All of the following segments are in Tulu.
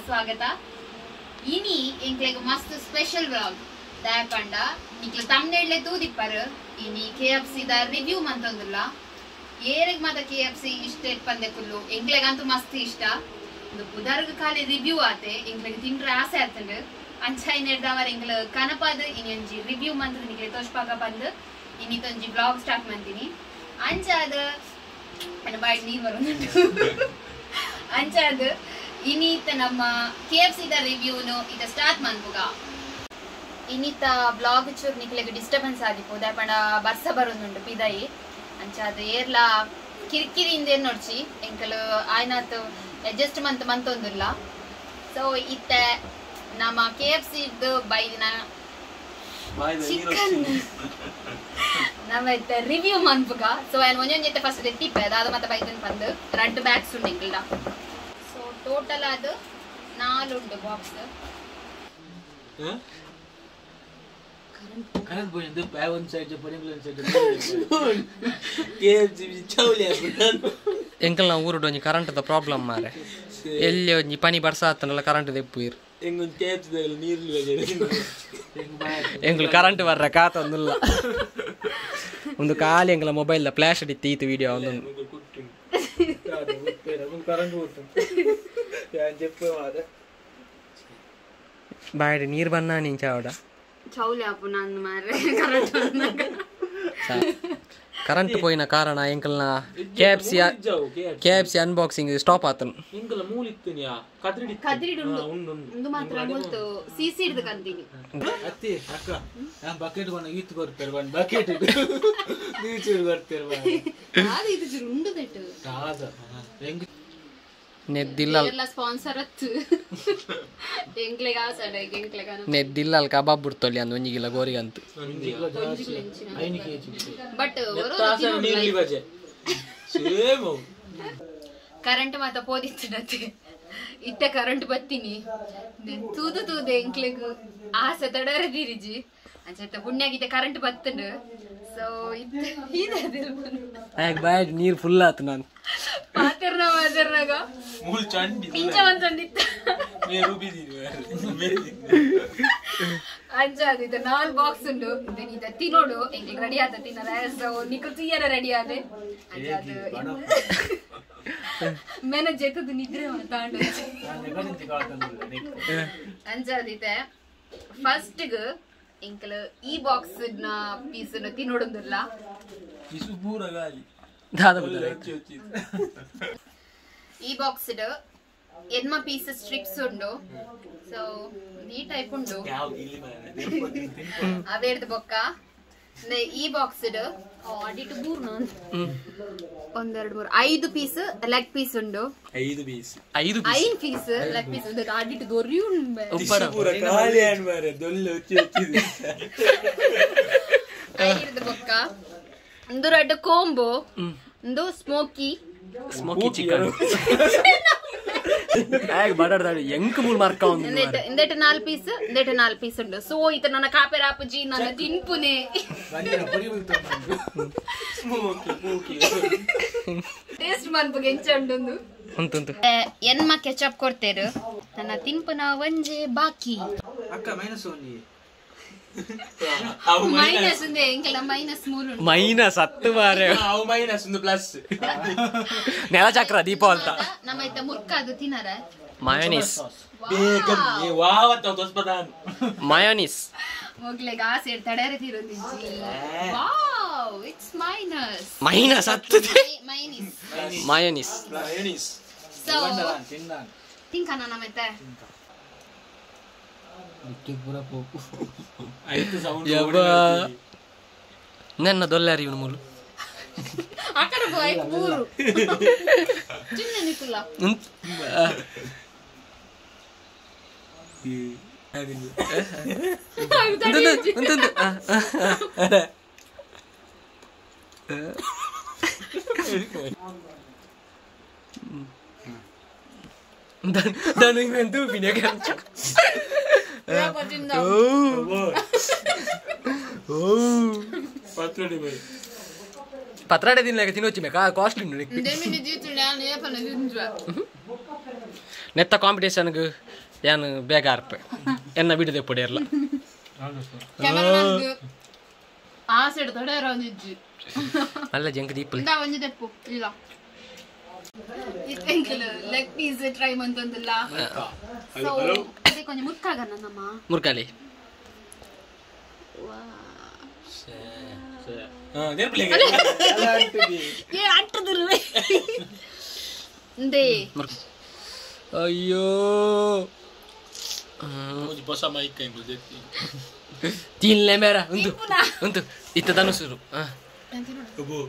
ಸ್ವಾಗತ. ಇನಿ ಎಂಕ್ಲೆಗ್ ಮಸ್ತ್ ಸ್ಪೆಷಲ್ ವ್ಲಾಗ್ ದಾಯಪಂಡ ನಿಕ್ಲ ತಮ್ನೇಳ್ಲೆ ತೂದಿಪ್ಪರು. ಇನಿ ಕೆ.ಎಫ್.ಸಿ the review ಮಂತೊಂದುಲ್ಲ. ಏರೆಗ್ ಮಾತ ಕೆ.ಎಫ್.ಸಿ ಇಷ್ಟ ಇಪ್ಪಂದೆ ಕುಲ್ಲು, ಎಂಕ್ಲೆಗಂತೂ ಮಸ್ತ್ ಇಷ್ಟ. ಒಂದು ಪುದರ್ಗ್ ಖಾಲಿ ರಿವ್ಯೂ ಆತೆ, ಎಂಕ್ಲೆಗ್ ತಿಂಡ್ರೆ ಆಸೆ ಆತಂಡು. ಅಂಚಾಯಿನೆಡ್ದವರ ಎಂಕ್ಲ ಕನಪಾದ ಇನಿ ಒಂಜಿ ರಿವ್ಯೂ ಮಂತದ ನಿಕ್ಲೆ ತೋಷ್ಪಾಕ ಬಂದು ಇನ್ನಿತೊಂಜಿ ವ್ಲಾಗ್ ಸ್ಟಾರ್ಟ್ ಮಂತೀನಿ. ಅಂಚಾದ ಬಾಯ್ ನೀರ್ ಬರೋದುಂಟು. ಅಂಚಾದ ಇನ್ನಿತ ನಮ್ಮ ಕೆ.ಎಫ್.ಸಿ the ರಿವ್ಯೂನು ಇತ ಸ್ಟಾರ್ಟ್ ಮನ್ಪುಗ. ಇನ್ನಿತ ಬ್ಲಾಗ್ ಚೂರು ನಿಕ್ಲೆಗ್ ಡಿಸ್ಟರ್ಬೆನ್ಸ್ ಆದಿಪ್ಪು, ದಾಯಪಂಡ ಬರ್ಸ ಬರೋದುಂಟು ಪಿದಾಯಿ. ಅಂಚಾದ ಏರ್ಲ ಕಿರಿಕಿರಿ ಇಂದೇನು ನೋಡ್ಚಿ ಎಂಕಲ್ ಆಯ್ನಾತ್ ಅಡ್ಜಸ್ಟ್ ಮಂತ್ ಮಂತೊಂದುಲ್ಲ. ಸೊ ಇತ್ತ ನಮ್ಮ ಕೆ.ಎಫ್.ಸಿ ಬೈದಿನ ಚಿಕನ್ ನಮ್ಮ ಇತ್ತ ರಿವ್ಯೂ ಮನ್ಪುಗ. ಸೊ ಆಯ್ನ ಒಂಜೊಂಜಿ ಇತ್ತೆ ಫಸ್ಟ್ ತಿಪ್ಪೆ ಅದಾದ ಮತ್ತೆ ಬೈದನ್ ಬಂದು ರಡ್ಡು ಬ್ಯಾಗ್ಸ್ ಉಂಡು ಎಂಕಲ್ಡ. ಸೊ ಟೋಟಲ್ ಅದು 4 ಉಂಡು ಬಾಕ್ಸ್. ಕರೆಂಟ್ పోయింది ಬ್ಯಾಗ್ ಒಂದು ಸೈಡ್ ಪನಿಂಗ್ ಒಂದು ಸೈಡ್ ಕೆಎಫ್ಸಿ ಚೌಲಿ ಎಂಕಲ್ ನಾವು ಊರುಡು ಒಂಜಿ ಕರೆಂಟ್ the problem ಮಾರೆ. ಎಲ್ಲಿ ಒಂಜಿ ಪನಿ ಬರ್ಸ ಆತನಲ್ಲ ಕರೆಂಟ್ ದೆಪ್ಪುಯಿರ್. ಎಂಗೊಂದು ಕೆಎಫ್ಸಿ ದ ನೀರು ಎಂಕಲ್ ಕರೆಂಟ್ ಬರ್ರ ಕಾತೊಂದುಲ್ಲ. ಒಂದು ಖಾಲಿ ಎಂಕಲ ಮೊಬೈಲ್ the flash ಅಡಿತ್ತು ಈತ ವಿಡಿಯೋ ಒಂದು ಕರೆಂಟ್ ಹೋಗ್ತು ಬಾಯ್ ನೀರು ಬನ್ನ ನೀನ್ ಚಾವಡ ಚೌಲಿ ಅಪ್ಪು ನಾನು ಮಾರೆ ಕರೆಂಟ್ ಕರೆಂಟ್ ಪೋಯಿನ ಕಾರಣ ಎಂಕಲ್ನ ಕೆಎಫ್ಸಿ ಕೆಎಫ್ಸಿ ಅನ್ಬಾಕ್ಸಿಂಗ್ ಸ್ಟಾಪ್ ಆತನು. ಎಂಕಲ ಮೂಲಿತ್ತುನಿಯಾ ಕದ್ರಿಡಿ ಕದ್ರಿಡಿ ಉಂಡು ಉಂಡು ಮಾತ್ರ ಮುಲ್ತು ಸಿಸಿ ಹಿಡಿದು ಕಂತೀನಿ. ಅತ್ತಿ ಅಕ್ಕ ನಾನು ಬಕೆಟ್ ಕೊನ ಈತ್ ಕೊರ್ಪೆರ್ ಒನ್ ಬಕೆಟ್ ನೀಚೂರು ಕೊರ್ಪೆರ್ ಅದು ಇದು ಚೂರು ಉಂಡು ದೆಟ್ಟು ದಾದ ಎಂಗ್ ನೆದ್ದಿಲ್ಲ ಎಲ್ಲ ಸ್ಪಾನ್ಸರ್ ಅತ್ತು ಎಂಕ್ಲೆಗ ಆಸಡ ಎಂಕ್ಲೆಗ ನೆದ್ದಿಲ್ಲ ಅಲ್ ಕಬಾಬ್ ಬುಡ್ತೊಲ್ಲಿ ಅಂದ್ ಒಂಜಿಗಿಲ್ಲ ಗೋರಿಗಂತು ಬಟ್ ಕರೆಂಟ್ ಮಾತ ಪೋದಿತ್ತಡತೆ ಇತ್ತ ಕರೆಂಟ್ ಬತ್ತೀನಿ ತೂದು ತೂದು ಎಂಕ್ಲೆಗ್ ಆಸೆ ತಡರ ದಿರಿಜಿ ಅಂಚೆ ಪುಣ್ಯಾಗಿತ್ತೆ ಕರೆಂಟ್ ಬತ್ತಂಡು. ಸೊ ಬಾಯ್ ನೀರು ಫುಲ್ ಆತು ನಾನು ಪಾತೆರ್ನ ಮಾತೆರ್ನಾಗ ಮೂಲ್ ಚಂಡಿ ಪಿಂಚ ಬಂತಂದಿತ್ತ ಅಂಚಾದ ಇದು 4 ಬಾಕ್ಸ್ ಉಂಡು. ಇದನ್ನ ತಿನ್ನೋಡು ಎಂಕ್ಲೆಗ್ ರೆಡಿ ಆತ ತಿನ್ನರ. ಸೊ ನಿಕ್ಲು ತಿಯ್ಯರ ರೆಡಿ ಆದೆ. ಅಂಚಾದ ಮೇನ ಜೆತದ ನಿದ್ರೆ ಮಾತಾಂಡು. ಅಂಚಾದಿತ್ತೆ ಫಸ್ಟ್ ಎಂಕಲ್ ಈ ಬಾಕ್ಸ್ ನ ಪೀಸ್ ನ ತಿನ್ನೋಡೊಂದುಲ್ಲ. ಈ ಬಾಕ್ಸ್ ಎನ್ಮ ಪೀಸ್ ಸ್ಟ್ರಿಪ್ಸ್ ಉಂಡು. ಸೊ ಈ ಟೈಪ್ ಉಂಡು ಅವೇರ್ದ ಬೊಕ್ಕ. ಈ ಬಾಕ್ಸ್ ಅಡಿಟ್ ಮೂರು 1 2 3 5 ಪೀಸ್ ಲೆಗ್ ಪೀಸ್ ಉಂಡು. 5 ಪೀಸ್ 5 ಪೀಸ್ ಲೆಗ್ ಪೀಸ್ ಉಂಡು. ಅಡಿಟ್ ದೊರಿ ಉಂಡು. ಐರ್ದ ಬೊಕ್ಕ ಇಂದು ರಡ್ಡ್ ಕೋಂಬೋ ಇಂದು ಸ್ಮೋಕಿ ಸ್ಮೋಕಿ ಚಿಕನ್ ಬ್ಯಾಗ್ ಬಡರ್ದಾಡು ಎಂಕ್ ಮೂಲ್ ಮಾರ್ಕ ಉಂದು ಇಂದೆಟ್ 4 ಪೀಸ್ ಇಂದೆಟ್ 4 ಪೀಸ್ ಉಂಡು ಸೋ ಇತ ನನ್ನ ಕಾಪೆರ ಆಪುಜಿ ನನ್ನ ತಿನ್ಪುನೆ ಸ್ಮೋಕಿ ಸ್ಮೋಕಿ ಟೇಸ್ಟ್ ಮನ್ಪುಗೆ ಎಂಚ ಉಂಡು ಉಂಟು ಎನ್ಮ ಕೆಚಪ್ ಕೊಡ್ತೇರು ನನ್ನ ತಿನ್ಪುನ ಒಂಜೆ ಬಾಕಿ ಅಕ್ಕ ಮೈನಸ್ ಒಂಜಿ ಅವು ಮೈನಸ್ ಉಂದೆ ಎಂಕಲ ಮೈನಸ್ 3 ಉಂಡು ಮೈನಸ್ 10 ಬಾರೆ ಅವು ಮೈನಸ್ ಒಂದು ಪ್ಲಸ್ ನೆಲ ಚಕ್ರ ದೀಪಾವಳಿ ನಮ್ಮ ಇತ್ತ ಮುರ್ಕ ಅದು ತಿನ್ನರ ಮಯೋನೀಸ್ ಬೇಕನ್ ಏ ವಾವತ್ತ ತೋಸ್ಪದಾನ್ ಮಯೋನೀಸ್ ಮೊಗ್ಲೆಗ ಆಸೆ ತಡೆರೆ ತಿರುಂದಿಜ್ಜಿ wow it's minus minus 10 minus mayonnaise mayonnaise so ತಿಂಕನ ನಮ್ಮತ್ತೆ ನನ್ನ ದೊಲ್ಲಾರಿ ಇವನು ಮೂಲು ಆಕಡೆ ಬಾಯ್ ಮೂರು ಚಿನ್ನ ನಿಕುಲ್ಲ Dan invento fine che ಪತ್ರಾಡೆ ತಿನ್ಲಿಕ್ಕೆ ತಿನ್ನೋಚಿ ಮೇಕ ಕಾಸ್ಟ್ಲಿ ನೆತ್ತ ಕಾಂಪಿಟೇಷನ್ಗೆ ಏನು ಬೇಗ ಅರ್ಪೆ ಎನ್ನ ಬಿಡದೆ ಪೊಡಿಯರ್ಲ ಅಲ್ಲ ಜಂಕ್ ದೀಪಲಿ ಲೆಗ್ ಪೀಸ್ ಟ್ರೈ ಮಂತಂದಿಲ್ಲ ಸೋ ಅದೇ ಕೊಂಚ ಮುರ್ಕಾಗನ ನಮ್ಮ ಮುರ್ಕಾಲಿ ವಾ ಸೇ ಹಾ ದೇರ್ಪ್ಲೆ ಏ ಅಟ್ಟದಿಲ್ಲ ಇಂದೆ ಅಯ್ಯೋ ಒಂಜಿ ಹೊಸ ಮೈಕ್ ಎಂಬುದು ದೆತ್ತಿ ತಿನ್ಲೆ ಮೇರ ಉಂದು ಉಂದು ಇತ್ತ ತನುಸುರು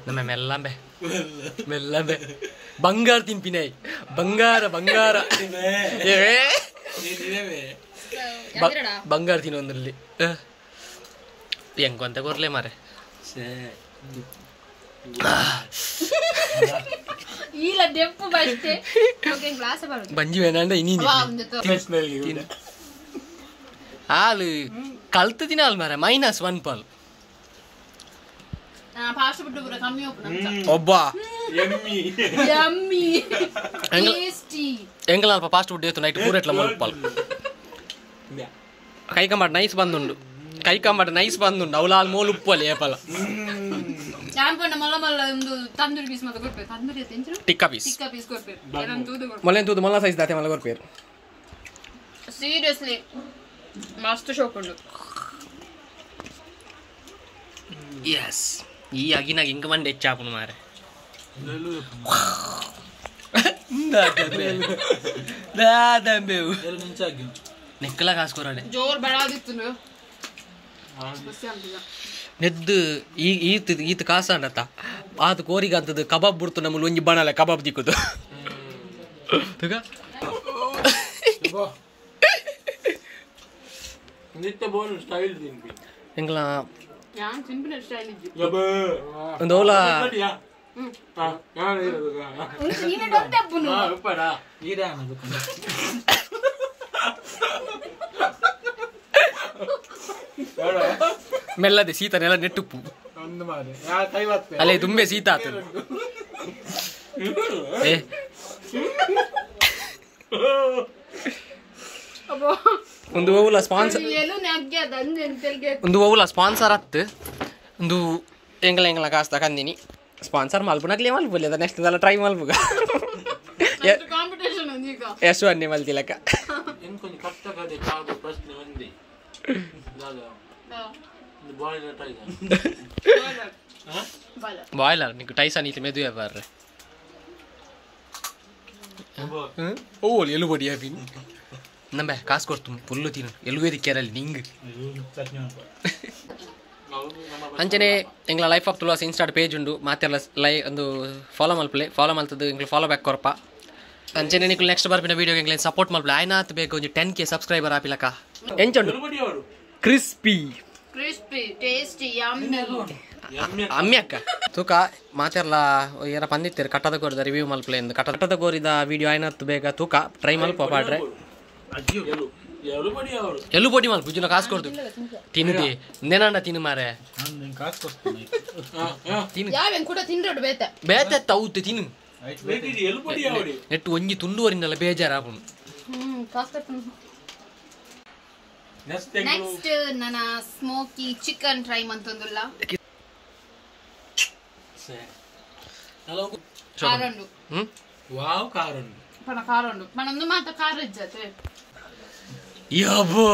ನಮ್ಮ ಮೆಲ್ಲಂಬೆ ಮೆಲ್ಲಂಬೆ ಬಂಗಾರ ತಿನ್ಪಿನೈ ಬಂಗಾರ ಬಂಗಾರ ಬಂಗಾರ ತಿನ್ನೊಂದ್ರಲ್ಲಿ ಹೆಂಗಂತ ಕೊರ್ಲೆ ಮಾರೆ ಬಂಜಿ വേണ്ട ಇನಿ ಹಾಲು ಕಲ್ತು ದಿನ ಅಲ್ ಮಾರೆ -1 ಪಾಲ್ ಒಬ್ಬ ಎಂಗಲ ಅಲ್ಪ ಫಾಸ್ಟ್ ಫುಡ್ ಇತ್ತು ನೈಟ್ ಪೂರೆಟ್ಲ ಮಲ್ಪಾಲ್ ಕೈಕಂಬಾಟ ನೈಸ್ ಬಂದುಂಡು ಕೈಕಂಬಾಟ ನೈಸ್ ಬಂದುಂಡು ಅವಳ ಅಲ್ಲಿ ಮೋಲು ಉಪ್ಪಲ್ಲಿ ಏಪಲ ಟಿಕ್ಕಾ ಪೀಸ್ ಮೊಲೆ ತೂದು ಮೊಲ್ಲ ಸೈಜ್ ದಾತೆ ಮಲ್ಲ ಕೊರ್ಪೇರು ಸೀರಿಯಸ್ಲಿ ಮಸ್ತ್ ಶೋಕ್ ಉಂಡು. ಎಸ್ ಈ ಅಗಿನಾಗ ಇಂಕ ಮಂಡೆ ಹೆಚ್ಚಾಪುನು ಮಾರೆ ನೆಕ್ಕಲ ಕಾಸ್ಕೊರಡೆ ಜೋರ್ ಬೆಳಾದಿತ್ತು ನೆದ್ದು ಈ ಈತ ಈತ ಕಾಸಾಂಡತ್ತ ಆತ ಕೋರಿಗ ಅಂತದ್ದು ಕಬಾಬ್ ಬಿಡ್ತು ನಮ್ಮಲ್ಲಿ ಒಂಜಿ ಬಣಲ ಕಬಾಬ್ ದಿಕ್ಕುದು ಎಂಗ್ಲ ಒಂದು ಓಲಾ ಮೆಲ್ಲದೆ ಸೀತನೆಲ್ಲ ನೆಟ್ಟುಪ್ಪು ಅಲ್ಲೇ ತುಂಬೆ ಸೀತ ಆತ ಒಂದು ಓಲ ಸ್ಪಾನ್ಸರ್ ಒಂದು ಓಲ ಸ್ಪಾನ್ಸರ್ ಅತ್ತು ಒಂದು ಎಂಗ್ಲ ಎಂಗ್ಲ ಕಾಸು ತಕಂದಿನಿ ಸ್ಪಾನ್ಸರ್ ಮಲ್ಪುನಕ್ಲೇ ಮಲ್ಪುಲಿ ಅದ ನೆಕ್ಸ್ಟ್ ಅದೆಲ್ಲ ಟ್ರೈ ಮಲ್ಪುಗ ಯಶು ಅನ್ನಿ ಮಲ್ತಿಲಕ್ಕ ಬಾಯ್ಲರ್ ನಿಂಗೆ ಟೈಸನ್ ಇತ್ತು ಮೆದುವೆ ಬರ್ರೆ ಓ ಎಲು ಬಡಿ ಅಭಿನ್ ನಂಬೆ ಕಾಸು ಕೊಡ್ತು ಫುಲ್ಲು ತಿನ್ನು ಎಲುವೆ ದಿಕ್ಕಾರಲ್ಲಿ ನಿಂಗೆ ಅಂಚನೆ ಎಂಗ್ಲ ಲೈಫ್ ಆಫ್ ತುಳಾಸ್ ಇನ್ಸ್ಟಾಟ್ ಪೇಜ್ ಉಂಡು ಮಾತೆಲ್ಲ ಲೈ ಒಂದು ಫಾಲೋ ಮಲ್ಪಲೆ ಫಾಲೋ ಮಲ್ತದ್ದು ಎಂಗ್ಲ ಫಾಲೋ ಬ್ಯಾಕ್ ಕೊರಪ ಅಂಚನೆ ನಿಕ್ಲು ನೆಕ್ಸ್ಟ್ ಬರ್ಪಿನ ವೀಡಿಯೋ ಎಂಗ್ಲ ಸಪೋರ್ಟ್ ಮಲ್ಪಲೆ ಆಯ್ನಾತ್ ಬೇಕು ಒಂಜಿ 10K subscriber ಆಪಿಲಕ್ಕ ಎಂಚುಂಡು crispy crispy. Crispy tasty yummy. ಅಮ್ಮಿ ಅಕ್ಕ ತೂಕ ಮಾತೆರ್ಲ ಏರ ಪಂದಿತ್ತೇರು ಕಟ್ಟದ ಕೋರಿದ ರಿವ್ಯೂ ಮಲ್ಪಲೆ ಎಂದು ಕಟ್ಟದ ಕೋರಿದ ವಿಡಿಯೋ ಆಯ್ನತ್ತು ಬೇಗ ತೂಕ ಟ್ರೈ ಮಲ್ಪ ಪಾಡ್ರೆ ಎಲ್ಲೂ ಪೊಡಿ ಮಲ್ಪ ಪೂಜನ ಕಾಸು ಕೊಡ್ದು ತಿನ್ನುದಿ ನೆನಂಡ ತಿನ್ನು ಮಾರೆ ಬೇತೆ ತೌತೆ ತಿನ್ನು ನೆಟ್ಟು ಒಂಜಿ ತುಂಡುವರಿಂದಲ್ಲ ಬೇಜಾರಾಪುಂಡು. ನೆಕ್ಸ್ಟ್ ನನ್ನ ಸ್ಮೋಕಿ ಚಿಕನ್ ಟ್ರೈ ಮಂತೊಂದುಲ್ಲ. ಕಾರಂಡು ವಾವ್ ಕಾರಂಡು ಪಣ ಕಾರಂಡು ಪಣಂದು ಮಾತ ಕಾರಜ್ಜತೆ ಯಬ್ಬೋ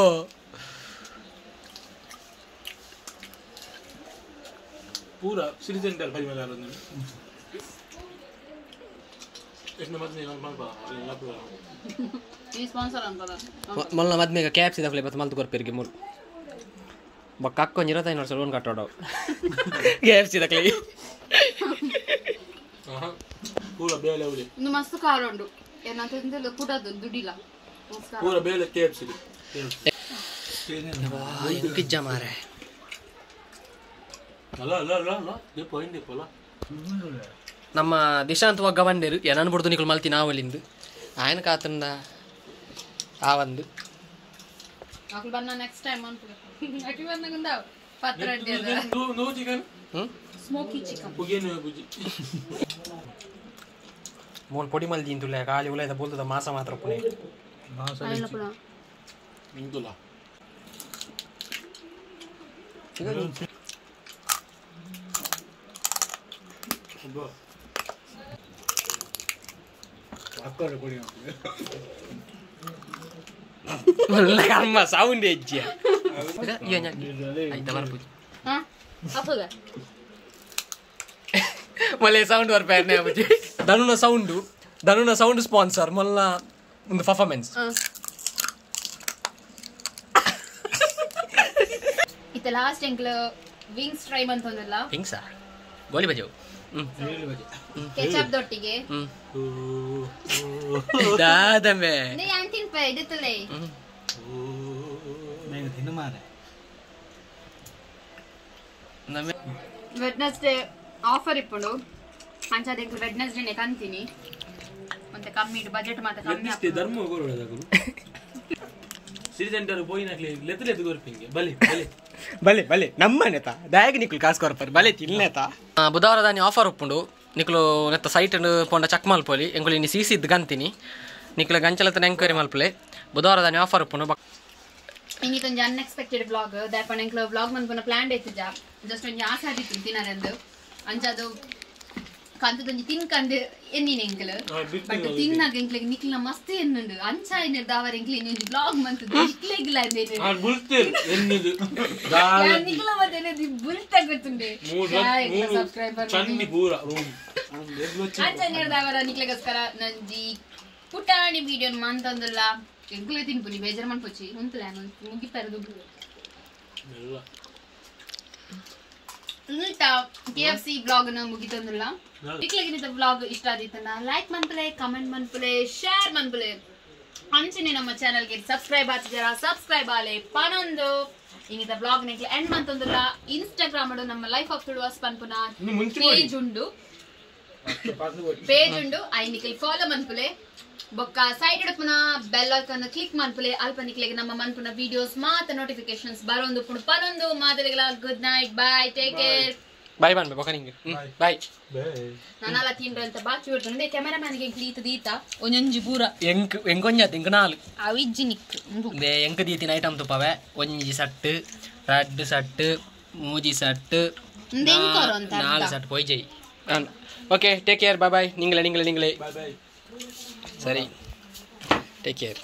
ಪೂರಾ ಸಿಟಿ ಸೆಂಟರ್ ಪರಿಮಳ ಆರೋದು ಎಷ್ಟು ಮದ್ಮೆ ಈ ಸ್ಪಾನ್ಸರ್ ಅಂತದ ಮೊಲ್ಲ ಮದ್ಮೆಗ ಕ್ಯಾಪ್ಸ್ ಇದ ಫ್ಲೇವರ್ ಮಲ್ತು ಕೊರ್ಪೆರಿಗೆ ಮೂರು ಬಕ್ಕ ಅಕ್ಕೊಂಜಿ ಇರತ್ತೈದು ವರ್ಷ ಲೋನ್ ಕಟ್ಟೋಡ ಕ್ಯಾಪ್ಸ್ ಇದಕ್ಲೆ ಪೂರ ಬೇಲೆ ಉಳಿ ಒಂದು ಮಸ್ತ್ ಖಾರ ಉಂಡು ಏನಂತ ಕುಡದು ದುಡಿಲ್ಲ ಪೂರ ಬೇಲೆ ಕೆಎಫ್ಸಿ ಪಿಜ್ಜಾ ಮಾರೆ ಅಲ್ಲ ಅಲ್ಲ ಅಲ್ಲ ಅಲ್ಲ ದೀಪ ಹಿಂದಿಪ್ಪಲ್ಲ ನಮ್ಮ ದಿಶಾಂತ್ ಒಗ್ಗ ಬಂದೇರು ಏನನ್ ಬಿಡ್ದು ನಿಕುಲು ಮಲ್ತಿ ನಾವಲ್ಲಿಂದು ఆయన ಕಾತಂದ ಆ ಒಂದು ಅಕುಲು ಬನ್ನ ನೆಕ್ಸ್ಟ್ ಟೈಮ್ ಅನ್ಪುಗ ಅಟಿ ಬಂದಂದ ಪತ್ರ ನೋ ಚಿಕನ್ ಸ್ಮೋಕಿ ಚಿಕನ್ ಪುಗೇನು ಬುಜಿ ಮೋಲ್ ಪೊಡಿ ಮಲ್ದಿ ಇಂದುಲ್ಲ ಖಾಲಿ ಉಲೈದ ಬೋಲ್ತದ ಮಾಸ ಮಾತ್ರ ಪುಣೆ ಮಾಸ ಇಂದುಲ್ಲ ಕರ್ಮ ಸೌಂಡ್ ಹೆಜ್ಜೆ ಆಯ್ತಾ ಬರ್ಪುಜಿ ಮಲ್ಲೆ ಸೌಂಡ್ ಬರ್ಪೇರ್ನೆ ಬುಜಿ ಧನುನ ಸೌಂಡು ಧನುನ ಸೌಂಡ್ ಸ್ಪಾನ್ಸರ್ ಮೊಲ್ಲ ಒಂದು ಪರ್ಫಾರ್ಮೆನ್ಸ್ ಇತ್ತ ಲಾಸ್ಟ್ ಎಂಕ್ಲ ವಿಂಗ್ಸ್ ಟ್ರೈ ಮಂತೊಂದಲ್ಲ ವಿಂಗ್ಸಾ ಗೋಲಿ ಬಜೆ ಕೆಚಪ್ ದೊಟ್ಟಿಗೆ ದಾದಮೆ ನೀ ಅಂತಿನ್ ಪೈ ಇಡುತ್ತಲೇ నేను ತಿನ್ನು ಮಾರೆ ವೆಡ್ನೆಸ್ಡೇ ಆಫರ್ ಇಪ್ಪುಂಡು ಅಂಚಾದ ಎಂಕ್ಲ ವೆಡ್ನೆಸ್ಡೇನೆ ಕಂತೀನಿ ಮತ್ತೆ ಕಮ್ಮಿ ಇಡು ಬಜೆಟ್ ಮಾತ್ರ ಕಮ್ಮಿ ವೆಡ್ನೆಸ್ಡೇ ಧರ್ಮ ಹೋಗೋರು ಸಿಟಿ ಸೆಂಟರ್ ಪೋಯಿನಕ್ಲೆ ಲೆತ್ತು ಲೆತ್ತು ಕೊರ್ಪಿಂಗೆ ಬಲೆ ಬಲೆ ಬಲೆ ಬಲೆ ನಮ್ಮನೆತ ದಾಯಗ ನಿಕ್ಲು ಕಾಸು ಕೊರ್ಪರ್ ಬಲೆ ತಿನ್ನೇತ ಬುಧವಾರ ದಾನಿ ಆಫರ್ ಉಪ್ಪುಂಡು ನಿಕ್ಲು ನೆತ್ತ ಸೈಟ್ ಪೋಂಡ ಚಕ್ ಮಲ್ಪೊಲಿ ಎಂಕುಲು ಇನಿ ಸಿಸಿ ಇದ್ದು ಗಂತೀನಿ ನಿಕ್ಲು ಗಂಚಲತನ ಎಂಕ್ವೈರಿ ಮಲ್ಪಲೆ ಬುಧವಾರ ದಾನಿ ಆಫರ್ ಉಪ್ಪುಂಡು. ಇನ್ನಿತೊಂಜಿ ಅನ್ಎಕ್ಸ್ಪೆಕ್ಟೆಡ್ ವ್ಲಾಗ್ ದಾಪಣ ಎಂಕ್ಲು ವ್ಲಾಗ್ ಮನ್ಪುನ ಪ್ಲಾನ್ ಇತ್ತಿಜ ಜಸ್ಟ್ ಒಂಜಿ ಆಸೆ ಆದಿತ್ತು ತಿನ್ನರೆಂದು ಅಂಚದು ಕಂತದೊಂಜಿ ತಿನ್ಕಂದು ಎನ್ನಿನ ಎಂಕ್ಲು ಬಟ್ ತಿನ್ನಾಗ ಎಂಕ್ಲೆಗ್ ನಿಕ್ಲ ಮಸ್ತ್ ಎನ್ನುಂಡು ಅಂಚ ದಾವರ ಎಂಕ್ಲೆ ಇನ್ನೊಂಜಿ ವ್ಲಾಗ್ ಮಂತದ್ದು ನಿಕ್ಲೆಗ್ಲ ನಿಕ್ಲ ಮತ್ತೆ ಬುಲ್ತ ಗೊತ್ತುಂಡೆ ಸಬ್ಸ್ಕ್ರೈಬರ್ ಅಂಚ ದಾವರ ನಿಕ್ಲೆಗೋಸ್ಕರ ನಂಜಿ ಪುಟಾಣಿ ವಿಡಿಯೋ ಮಂತೊಂದುಲ್ಲ ಎಂಕ್ಲೆ ತಿನ್ಪುನಿ ಬೇಜಾರ್ ಮನ್ಪೊಚ್ಚಿ ಉಂತುಲ ಮುಗಿಪೆರದು KFC vlog ನ ಮುಗಿತೊಂದುಲ್ಲ. ನಿಕ್ಲೆಗಿನಿತ ವ್ಲಾಗ್ ಇಷ್ಟ ಆದಿತ್ತನ ಲೈಕ್ ಮನ್ಪುಲೆ ಕಮೆಂಟ್ ಮನ್ಪುಲೆ ಶೇರ್ ಮನ್ಪುಲೆ ಅಂಚನೆ ನಮ್ಮ ಚಾನೆಲ್ಗೆ ಸಬ್ಸ್ಕ್ರೈಬ್ ಆತಿಜರ ಸಬ್ಸ್ಕ್ರೈಬ್ ಆಲೆ ಪನೊಂದು ಇನ್ನಿತ ವ್ಲಾಗ್ ನಿಕ್ಲೆ ಎಂಡ್ ಮಂತೊಂದುಲ್ಲ. ಇನ್ಸ್ಟಾಗ್ರಾಮ್ ನಮ್ಮ ಲೈಫ್ ಆಫ್ ತುಳುವಾಸ್ ಪನ್ಪುನ ಪೇಜ್ ಉಂಡು ಪೇಜ್ ಉಂಡು I ನಿಕ್ಲೆ ಫಾಲೋ ಮನ್ಪುಲೆ ಬೊಕ್ಕ ಸೈಡ್ ಪುನ ಬೆಲ್ ಐಕಾನ್ ಕ್ಲಿಕ್ ಮನ್ಪುಲೆ ಅಲ್ಪ ನಿಕ್ಲೆಗ್ ನಮ್ಮ ಮನ್ಪುನ ವಿಡಿಯೋಸ್ ಮಾತ ನೋಟಿಫಿಕೇಶನ್ಸ್ ಬರೋಂದು ಪುಣ ಪನೊಂದು ಮಾತಲೆಗಳ. Good night, bye, take care, bye ಬನ್ ಬೊಕ್ಕ ನಿಂಗೆ ಬೈ ಬೈ. ನಾನಲ್ಲ ತಿಂಡ್ರಂತ ಬಾಕಿ ಉಂಟು ಕ್ಯಾಮೆರಾಮ್ಯಾನ್ ಗೆ ಎಂಕ್ಲಿ ದೀತ ಒಂಜೊಂಜಿ ಪೂರ ಎಂಕ್ ಎಂಕೊಂಜ ಎಂಕ್ ನಾಲ್ ಅವಿಜ್ಜಿ ನಿಕ್ ಬೇ ಎಂಕ್ ದೀತಿನ ಐಟಮ್ ತುಪವೆ ಒಂಜಿ ಸಟ್ಟು ರಡ್ಡು ಸಟ್ಟು ಮೂಜಿ ಸಟ್ಟು ನಾಲ್ ಸಟ್ಟು ಪೋಯ್ ಜೈ. Okay, take care, bye bye. ನಿಂಗಲೆ ನಿಂಗಲೆ ನಿಂಗಲೆ bye bye. ಸರಿ, ಟೇಕ್ ಕೇರ್.